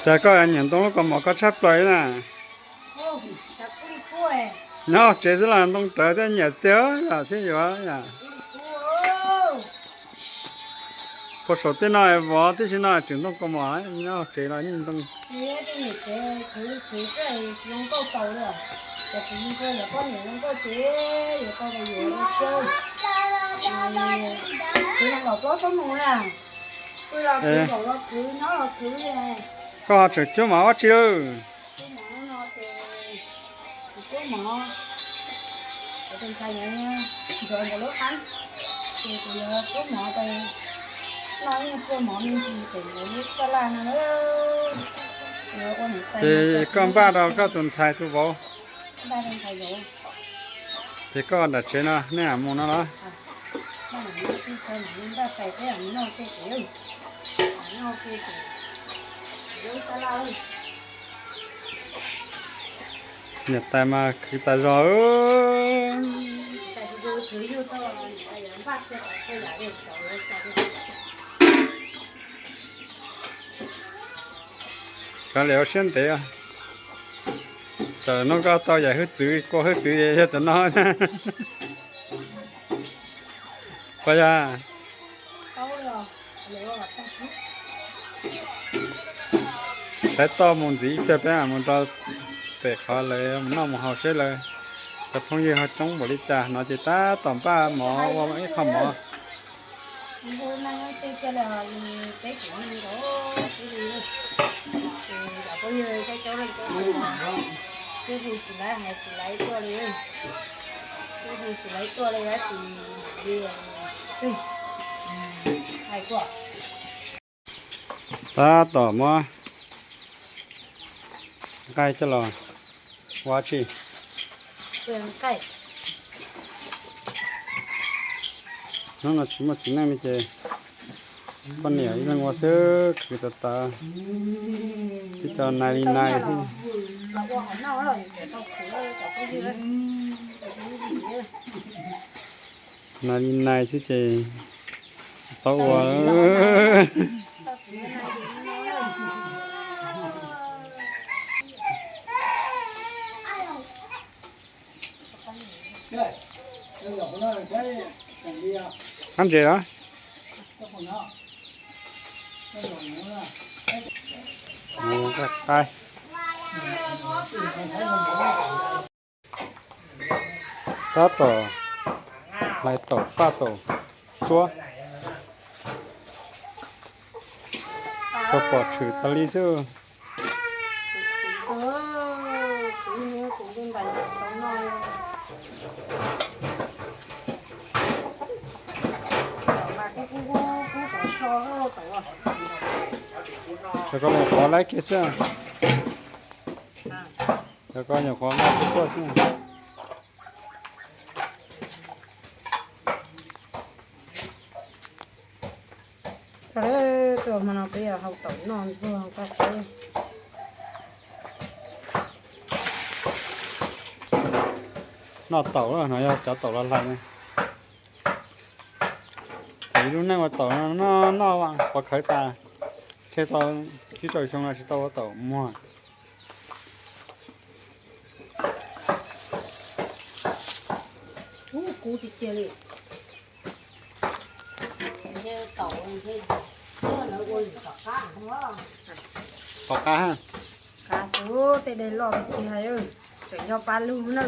Cas koj nyiam ntoo lub kaus mom koj tshaj plaws na. Nyob tsev xwb los ntoo rawv thiab nyiam tiag thiab yuav. Puag saum tej no vov tib si no tseem ntoo kaus mom, nyob tsev los yeej ntoo. Koj ho tseem cuab mov ua tsi lawm? Ces koj npaj rau koj tus ntxhais tus vauv. Ces koj nram tsev no nej mam mus no los? Niam tais mas khwv tas zog. Cov liam ua siab ntev. Txawm hnub koj tau yam hwj txwv, kua hwj txwv yog cov no. Puas yog? Saib toj mus ntxiv ib pliag peb mam mus rau pem qhov lawv mus noj mus haus seb lawv cov phooj ywg ho coob npaum li cas no ces tab tom npaj mov ua ib qho mov. Tab tom muab nqaij coj los ua tsi. Hnub no tsis muaj txiv neej li ces poj niam ib leeg ua xwb, khwv tas tas, tib co nai li nai xwb. Nai li nai xwb ces tau ua. Hab ntses los? Tab tom hlais taum paj taum tsuab, tau pom tshwm tas li xwb. Cov ko nyuam qhuav laib kiag xwb. Cov ko nyuam qhuav nqa tuaj xwb. Thaum ub tuaj hmo no peb yuav hau taum noj ntxuag nqaij qaib. Noj taum no yog cov taum los hlais na. Ib lub neej ua taum no noj noj quav khawv tas, thiaj tau tsib rau xyoo no tsis tau ua taum muag. Kub tiag tiag li. Tom qab, qab xwb, tej dej loj tiag tiag, tseem yog pab lug na.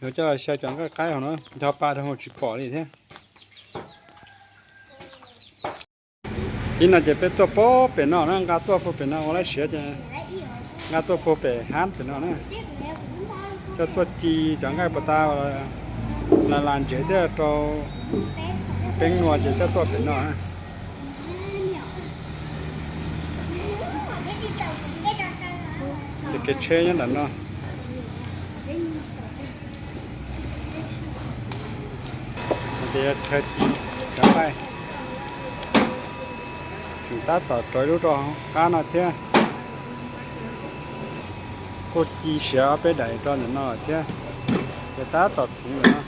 Yuav coj los xyaw cov nqaij qaib hauv no, nco pa dhau tsis pom li thiab. Ib no ces peb tuaj puag pem no na, nqa tuaj puag pem no ua lab siav ces nqa tuaj puag pem hab pem no na. Coj tuaj ci cov nqaij puas tas, las las ntsev thiaj rau peeb nua ces coj tuaj pem no na. Ces kev tsheb nyob nram no. Ces yog chaw ci cov nqaij, tseem tab tom rau ib lub rau hauv qab no thiab. Kuj ci siav ob peb daim rau ntawm no thiab, ces tab tom txhoov ntawm no.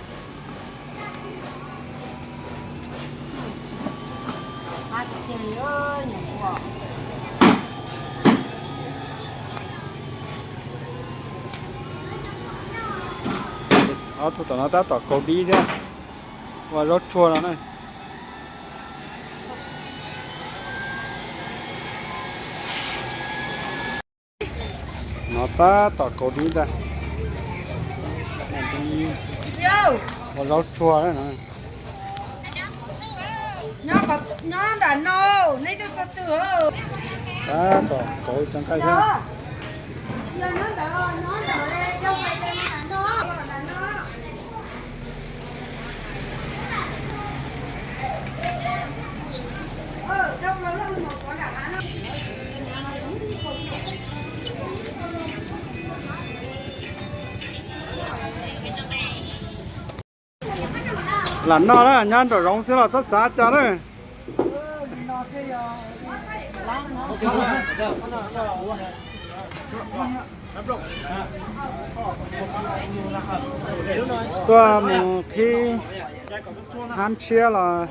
Ob tug tom no tab tom kaus dib thiab, ua zaub tsuag no na. No tab tom kaus dib ntag. Ua zaub tsuag no. Nyob nram no, neb tuaj txog twg? Tab tom kaus cov nqaij thiab. Lam noj na, nyob nraum zoov xwb los txhob xav cas na. Tuaj mus qhib hab tshiab los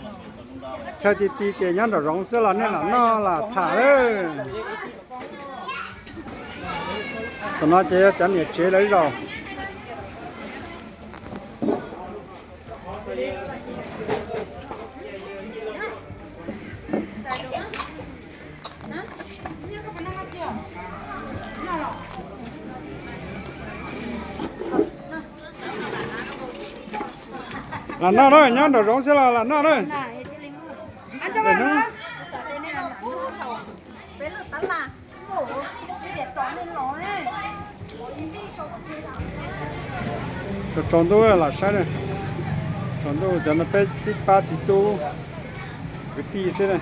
chaw ti ti ces nyob nraum zoov xwb los nej lam noj lam tham lawm. Tam no ces yog cov niam tsev lawv zaum. Lam noj na, nyob nraum zoov xwb los lam noj na. Tsaus ntuj los saib na, tsaus ntuj cov no peb tib pab txiv tub kwv tij xwb na.